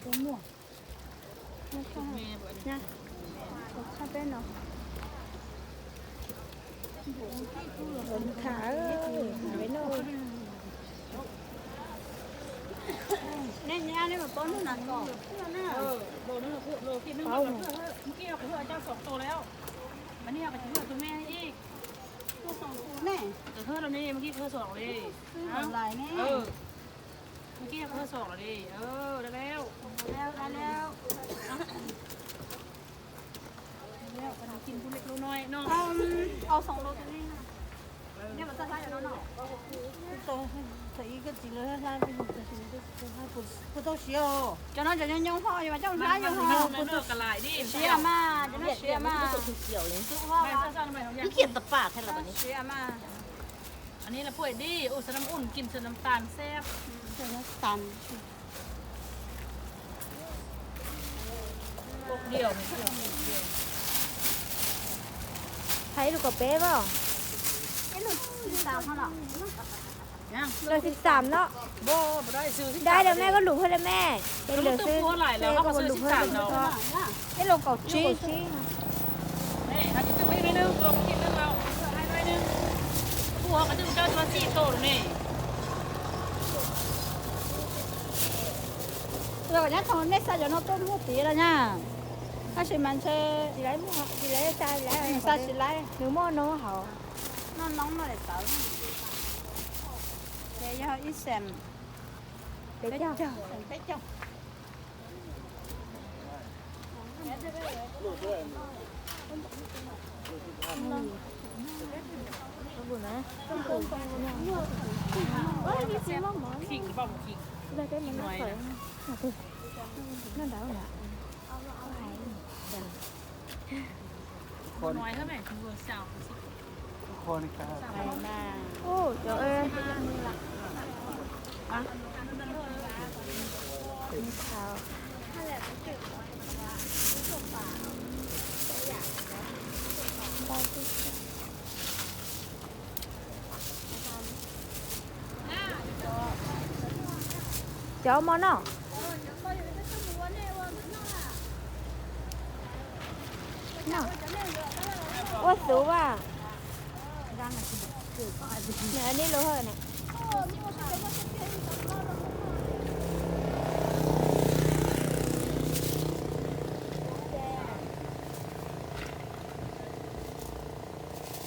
Tus muaj. Tus muaj. Tus muaj peb no. Tham peb no. Nej nyab nej mas paub hnub nas kom. Paub. Cov no cov nyob nyob ho yus mas coj mus hlab yus ho. Siav mas, cov no siav mas. Siav mas. Hais ib lus kom peb os. Lawv xib xam no. Dai rau mej, koj lus haj le mej. Lawv xib xam no. Ib lus kaum tsib. Los kom nyob thaum nej xa cov no tuaj muag tid los nyab. Tab sis mas ntshe tsis laib, tsis laib, xa tsis laib. Nws muaj noob hauv. Noj noob no daim tawv. Ces yog ib xees peb caug, xees peb caug. Cov mov no. Ua xuv as. Nws nej lus hawm na.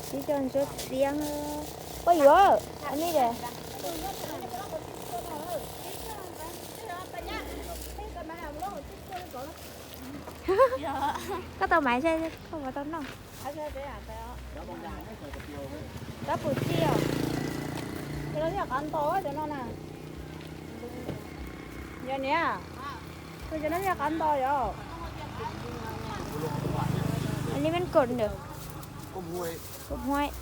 Tib co ntsuab xiab. Poj yuav, nej de. Koj tau maiv, koj puas tau noj? Kab pus txij os. Cov no thiaj qab nto cov no na. Yog niam, cov no thiaj qab nto yom. Aneb meb kod ntawm, kod hmuaib,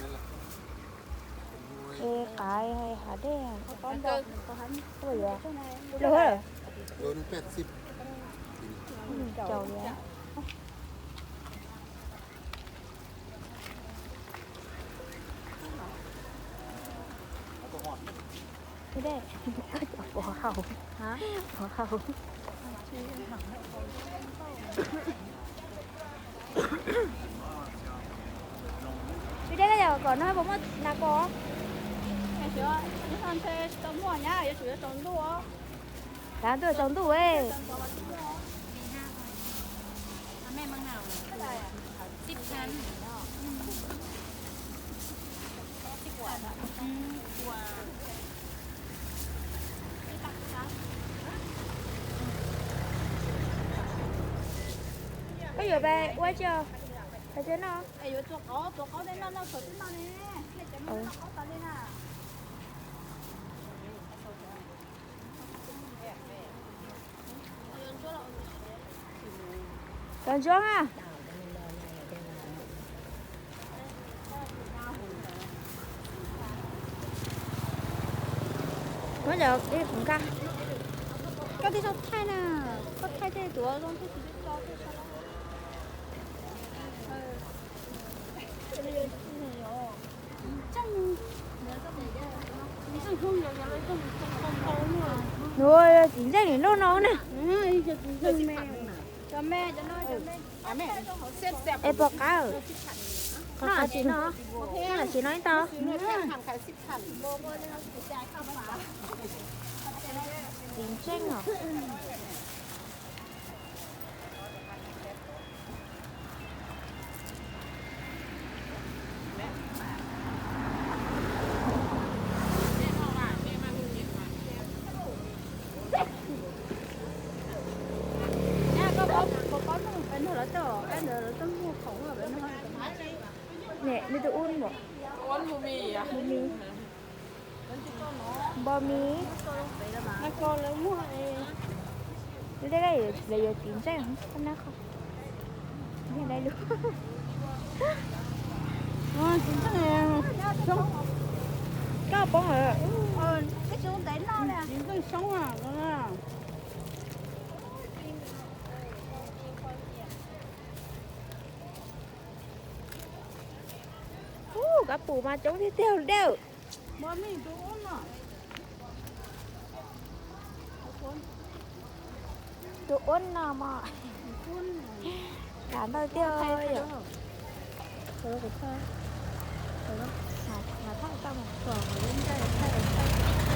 qav hav dej. Lus, caum li. Koj cov pov haum, pov haum. Tus dej koj cov kom no puas muaj nas kos? Tsis tau muaj nyab, yuav tsum yuav tsaus ntuj. Tsaus ntuj, tsaus ntuj. Koj yuav pab ua tsi os? Pab tsi noj? Cov ntsuab na. Muab cov kuv nqa. Koj twb tau thaij na, koj thaij tej tuav zoo twg tsis tau tso. Nws txiv ntxawm nim loj no na. Es puas qab? Qab tsis no, tsis no ib tau. Txiv ntseej os. Nws tus ub npam, npam mis. Lawv yuav txiv ntseej, koj nab qhov, lawv lub. Koj poob lawm. Txiv ntseej soob. Ub, kab pum mas coob tiag tiag dawm. Tus ub no mas, kam ntau tiag yom. Mas thaij tau mus txog lub ncauj thaij thaij.